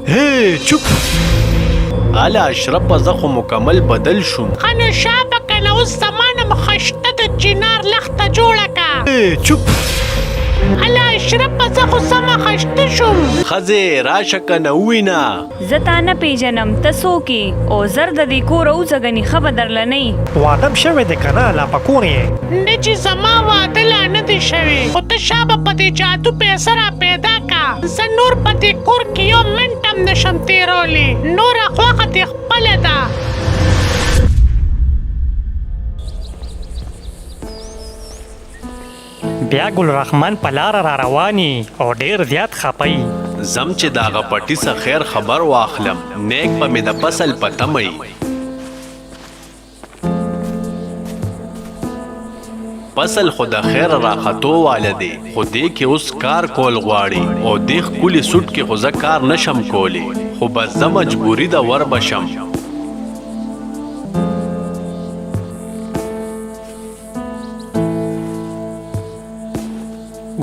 هی چوپ! اله اشرفه زه خو مکمل بدل شوم. ښه نو شابه کنه اوس زما نه مو خشته د چنار لښته جوړه که. هی چوپ! اله اشرفه زه خو سمه خشته شوم. ښځې راشه کنه ووینه. زه تا نه پېژنم، ته څوک یې؟ او زر د دې کوره وځه ګني ښه به درله نه وي. واده م شوی دی کنه لا په کور یې؟ نه چې زما واده لا نه دی شوی، خو ته شابه په دې جادو پیسه را پیدا که، زه نور په دې کور کې یو منټ هم نه شم تېرولی، نوره خوښه دې خپله ده. بیا ګل رحمن په لاره را روان یي او ډېر زیات خپه یي. ځم چې د هغه پټي څه خیر خبر واخلم، نیک به مې د فصل په تمه یي. فصل خو د خیره راختو واله دی، خو دې کې اوس کار کول غواړي او دې ښکلي سوټ کې خو زه کار نه شم کولی، خو بس ځه مجبوري ده ور به شم.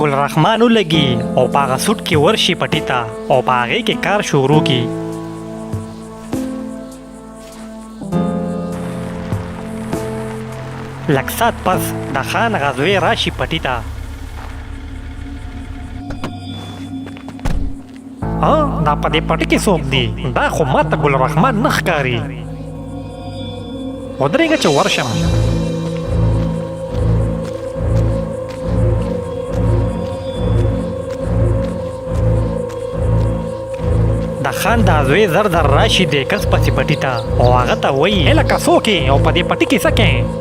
ګل رحمان ولګي او په هغه سوټ کې ورشي پټي ته او په هغې کې کار شروع کړي. لږ ساعت پس د خان غزوې راشي پټي ته. ها دا په دې پټي کې څوک دي؟ دا خو ماته ګل رحمان نه ښکاري. ودرېږه چې ورشم. د خان دا زوی زر زر راشي دې کس پسې پټي ته او هغه ته وایي هله څوک یې او په دې پټي کې څه کوې؟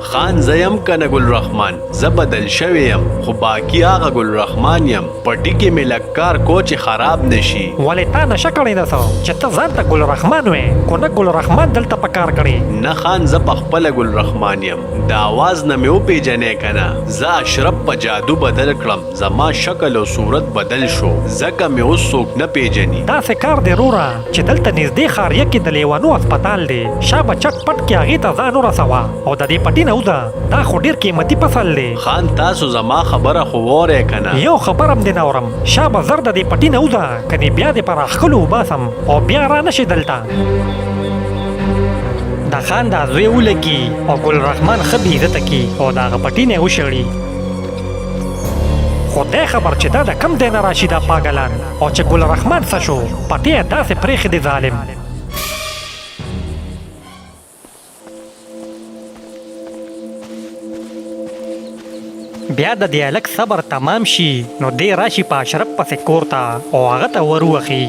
خان زه یم کنه ګل رحمان زه بدل شوی یم خو باقی هغه ګل رحمان یم پټي کې مې لږ کار کو چې خراب نشي. ولې تا نشه کړې ده څه چې ته ځان ته ګل رحمان وې کو نه ګل رحمان دلته په کار کړې. نه خان زه پخپله ګل رحمان یم د اواز نه مې وپیژنې کنه زه اشرف په جادو بدل کړم زما شکل او صورت بدل شو ځکه مې اوس څوک نه پېژني. داسې کار دی روره چې دلته نږدې ښاریه کې د لیونو هسپتال دی شابه چټ پټ کې هغې ته ځان ورسوه او د دې پټي نه وځه دا خو ډېر قیمتي فصل دی. خان تاسو زما خبره خو وورئ کنه. یو خبره هم دې نه اورم شابه زر د دې پټي نه وځه کنې بیا دې په راښکلو وباسم او بیا رانه شې دلته. د خان دا زوی ولګي او ګل رحمان ښه بې عزته کړي او د هغه پټي نه یې وشړي. خدای خبر چې دا د کم ځای نه راشي دا پاګلان او چې ګل رحمان څه شو پټی یې داسې پرېښې دی ظالم. بیا د دې هلک صبر تمام شي نو دی راشي په اشرف پسې کور ته او هغه ته ور ووهي.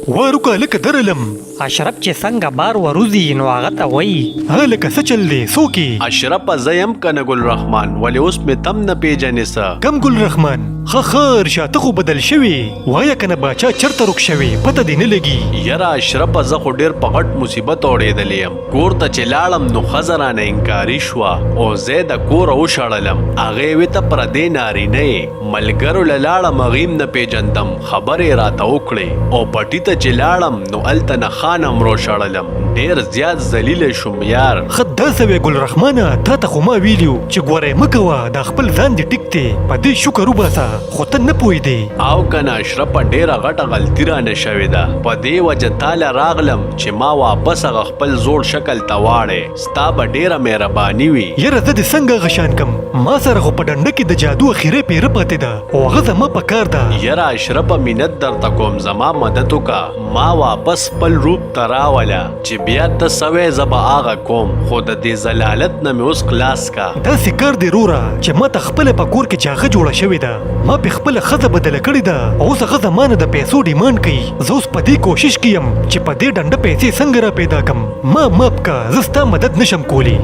وار وکړه هلکه درلم. اشرف چې څنګه بار وروځي نو هغه ته وایي. ها لکه څه چل دی څوک یې؟ اشرفه زه یم کنه ګل رحمان ولې اوس مې تم نه پیژنې څه؟ کم ګل رحمان؟ ښه ښه رشا ته خو بدل شوې وایه کنه باچا چرته ورک شوې پته دې نه لګي. یره اشرفه زه خو ډیر په غټ مصیبت اوړیدلی یم کور ته چې لاړم نو ښځه رانه انکاري شوه او زه یې د کوره وشړلم هغې وې ته پردی نارینه یې ملګرو له لاړم هغوی هم نه پیژندم خبرې یې راته وکړې او پټي ته چې لاړم نو هلته نه خان هم روشړلم ډېر زیات ذلیل شوم یار. ښه دا څه وې ګل رحمانه تاته خو ما ویلي وو چې ګوره مه کوه دا خپل ځان دې ټیک دی په دې شکر وباسه خو ته نه پوهېدې. او کنه اشرفه ډېره غټه غلطي رانه شوې ده په دې وجه تاله راغلم چې ما واپس هغه خپل زوړ شکل ته واړی ستا به ډېره مهرباني وي. یره زه دې څنګه هغه شان کم ما سره خو په ډنډه کې د جادو اخیری پیره پاتې ده او هغه زما په کار ده. یره اشرفه منت درته کوم زما مدد وکه ما واپس خپل روپ ته راوله چې بیا ته څه وې زه به هغه کوم خو د دې ذلالت نه مې اوس خلاص که. داسې کار دی روره چې ماته خپله په کور کې چاغه جوړه شوې ده ما پې خپله ښځه بدله کړې ده او اوس هغه زما نه د پیسو ډیمانډ کوي زه اوس په دې کوشش کې یم چې په دې ډنډه پیسې څنګه را پیدا کم ما معاف که زه ستا مدد نشم کولی.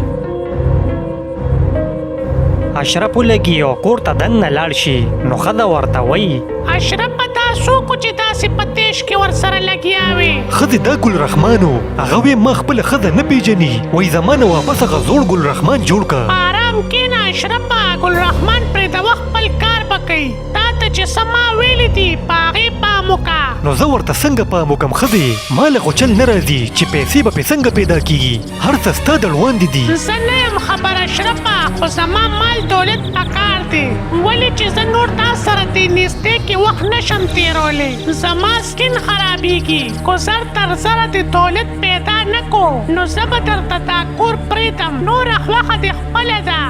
اشرف ولګي او کور ته دننه لاړ شي نو ښځه ورته وایي. اشرفه دا څوک و چې داسې په تېش کې ورسره لګیا وې؟ ښځې دا ګل رحمان و، هغه وې ما خپله ښځه نه پېژني، وایي زما نه واپس هغه زوړ ګل رحمان جوړ که. په ارام ارام کېنه اشرفه، ګل رحمان پرېږدوه خپل کار به کوي، تا ته چې څه ما ویلي دي په هغې پام وکړه. نو زه ورته څنګه پام وکړم ښځې، ما له خو چل نه راځي چې پیسې به پې څنګه پیدا کیږي، هر څه ستا د ړواندې دي. زه نه یم خبر اشرفه، خو زما مال دولت پکار دی، ولې چې زه نور تا سره دې نږدې کې وخت نه شم تېرولی، زما سکین خرابیږي، که زر تر زره دې دولت پیدا نه کو نو زه به درته دا کور پرېږدم، نوره خوښه دې خپله ده.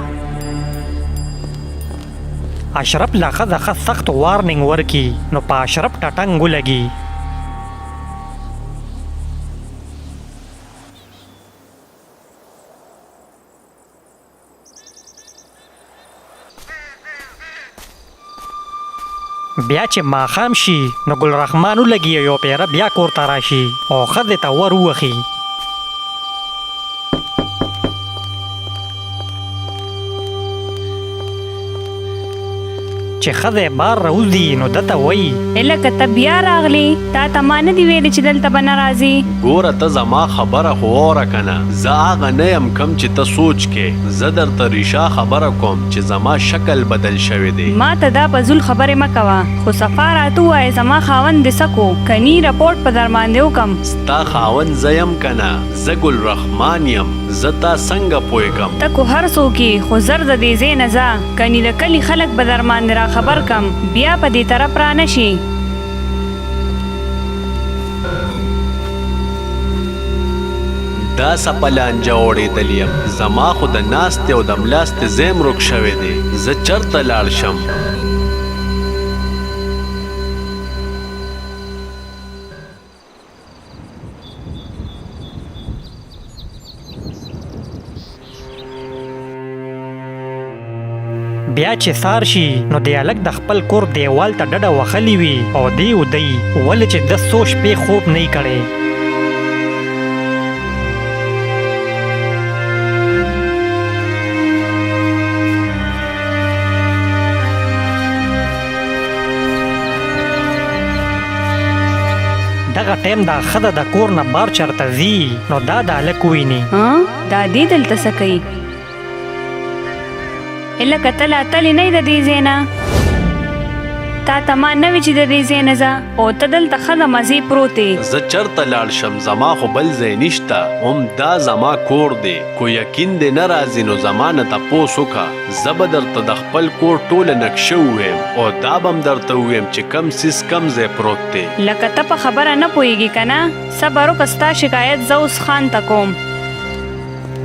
اشرف له ښځه ښه سخت وارننګ ورکي نو په اشرف ټټنګ ولګي. بیا چې ماښام شي نو ګل رحمان ولګي یو پیره بیا کور ته راشي او ښځې ته ور ووهي. چې ښځه یې بار راوځي نو ده ته وایي. هلکه ته بیا راغلې، تا ته ما نه دي ویلي چې دلته به نه راځې؟ ګوره ته زما خبره خو واوره کنه، زه هغه نه یم کوم چې ته سوچ کې، زه درته ریشا خبره کوم چې زما شکل بدل شوی دی. ما ته دا فضول خبرې مه کوه، خو صفا راته ووایه زما خاوند دې څه کو، کني رپورټ به درباندې وکم. ستا خاوند زه یم کنه، زه ګل رحمان یم، زه تا څنګه پوه کم؟ ته کو هر څوک یې خو زر د دې ځای نه ځه، کني د کلي خلک به درباندې راخبر کم، بیا په دې طرف رانه شې. دا څه په لانجه اوړېدلی یم، زما خو د ناستې او د ملاستې ځای هم ورک شوی دی، زه چرته لاړ شم؟ بیا چې سار شي نو دی هلک د خپل کور دیوال ته ډډه وهلې وي او دی وده وي، ولې چې ده څو شپې خوب نه وي کړی. دغه ټایم دا ښځه د کور نه بار چرته ځي نو دا د هلک وویني. ها دا دې دلته څه کوي؟ هلکه ته لا تلې نه یې د دې ځای نه، تا ته ما نه وي چې د دې ځای نه ځه او ته دلته ښه د مزې پروت یې. زه چرته لاړ شم، زما خو بل ځای نشته، هم دا زما کور دی، که یقین دې نه راځي نو زما نه تپوس وکړه. زه به درته د خپل کور ټوله نقشه ووایم او دا به هم درته ووایم چې کوم څیز کوم ځای پروت دی. لکه ته په خبره نه پوهېږې که نه؟ صبر وکړه ستا شکایت زه اوس خان ته کوم.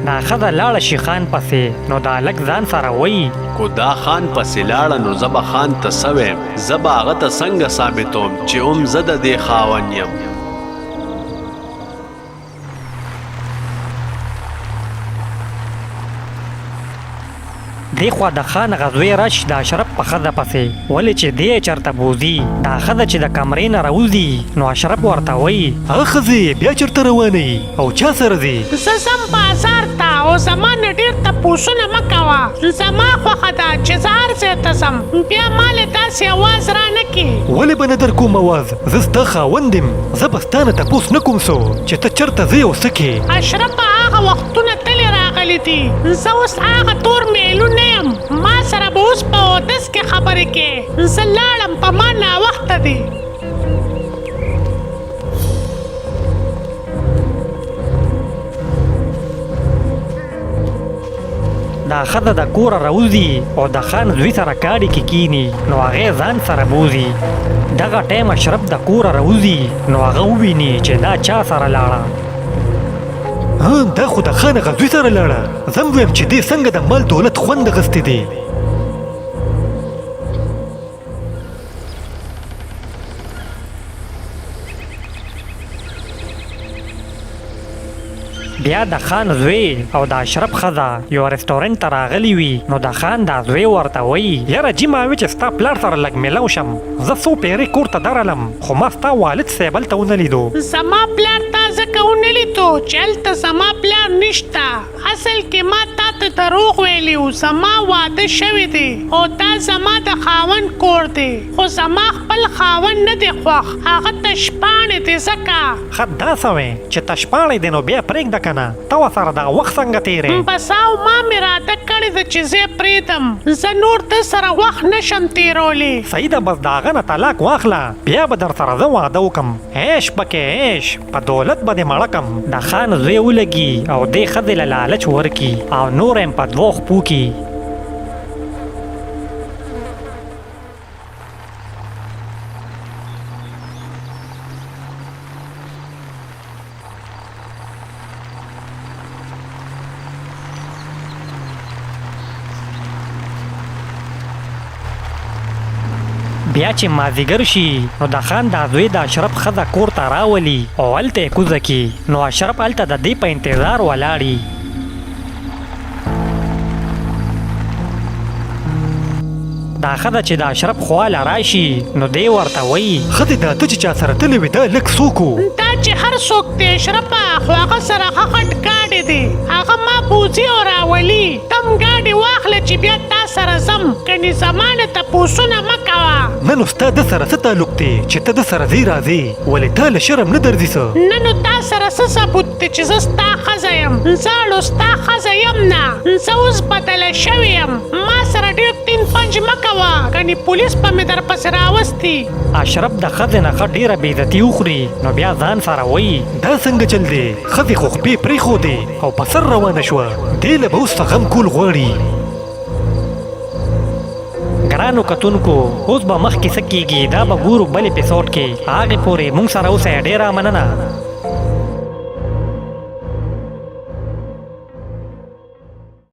دا ښځه لاړه شي خان پسې نو دا هلک ځان سره وایي. که دا خان پسې لاړه نو زه به خان ته څه وایم؟ زه به هغه ته څنګه ثابتوم چې هم زه د دې خاوند یم؟ دې خوا د خان هغه زوی راشي د اشرف په ښځه پسې، ولې چې دی یې چرته بوځي. دا ښځه چې د کمرې نه راوځي نو اشرف ورته وایي. هغه ښځې بیا چرته روانه یي او چا سره ځې؟ زه ځم بازار ته او زما نه ډېر تپوسونه مه کوه، زما خوښه ده چې زه هر ځای ته ځم، بیا ما له داسې اواز را نه کړې. ولې به نه درکوم اواز، زه ستا خاوند یم، زه به ستا نه تپوس نه کوم څو چې ته چرته ځې او څه کې. اشرفه هغه وختونه تلې راغلي دي، زه اوس هغه تور میلو نه یم، ما سره به اوس په اودس کې خبرې کې، زه لاړم په ما ناوخته دي. دا ښځه د کوره راوځي او د خان زوی سره کاډي کې کینی نو هغه ځان سره بوځي. دغه ټایم اشرف د کوره راوځي نو هغه وویني چې دا چا سره لاړه. ها دا خو د خان هغه زوی سره لاړه، زه هم وایم چې دې څنګه د مال دولت خوند اخیستی دی. بیا د خان زوی او د اشرف ښځه یو رستورانت ته راغلي وي نو د خان دا زوی ورته وایي. یاره جي ما وی چې ستا پلار سره لږ میلاو شم، زه څو پیرې کور ته درلم خو ما ستا والد صاحب هلته ونه لیدو. زما پلار تا ځکه ونه لیدو چې هلته زما پلار نشته، اصل کې ما تا ته دروغ ویلي وو، زما واده شوی دی او دا زما د خاوند کور دی، خو زما خپل خاوند نه دی خوښ، هغه تشپاڼې دی ځکه. ښه دا څه وې چې تشپاڼې دی نو بیا پرېږده کنه، ته ورسره دغه وخت څنګه تېرې؟ بس او ما مې اراده کړې ده چې زه یې پرېږدم. زه نور ده سره وخت نه شم تېرولی. صحیح ده بس د هغه نه طلاق واخله بیا به درسره زه واده وکم. عیش پکې عیش په دولت به دې مړه کم. د خان زوی ولګي او دې ښځې له لالچ ورکي او نوره هم په دوو خپو کي. بیا چې مازیګر شي نو د خان دا زوی د اشرف ښځه کور ته راولي او هلته یې کوزه کي، نو اشرف هلته د دې په انتظار ولاړي. دا ښځه چې د اشرف خوا له راشي نو دی ورته وایي. ښځې دا ته چې چا سره تللې وې دا لږ څوک و؟ دا چې هر څوک دی اشرفه خو هغه سره ښه غټ ګاډی دی، هغه ما بوځي او راولي. ته هم ګاډی واخله چې بیا تا سره ځم، کنې زما نه تپوسونه مه کوه. نه نو ستا ده سره څه تعلق دی چې ته ده سره ځې راځې، ولې تا له شرم نه درځي څه؟ نه نو تا سره څه ثبوت دی چې زه ستا ښځه یم؟ زه ستا ښځه یم نه، زه اوس بدله شوې یم. ما سره ډېر تین پنج مه کوه، کنې پولیس به مې درپسې راوستي. اشرف د ښځې نه ښه ډېره بې عزتي وخوري نو بیا ځان سره وایي. دا څنګه چل دی، ښځې خو خپې پرېښودې او په سر روانه شوه، دې له به اوس څه غم کول غواړي. ګرانو کتونکو اوس به مخکې څه کیږي دا به ګورو بل اپیسوډ کې، هغې پورې مونږ سره اوسئ. ډېره مننه.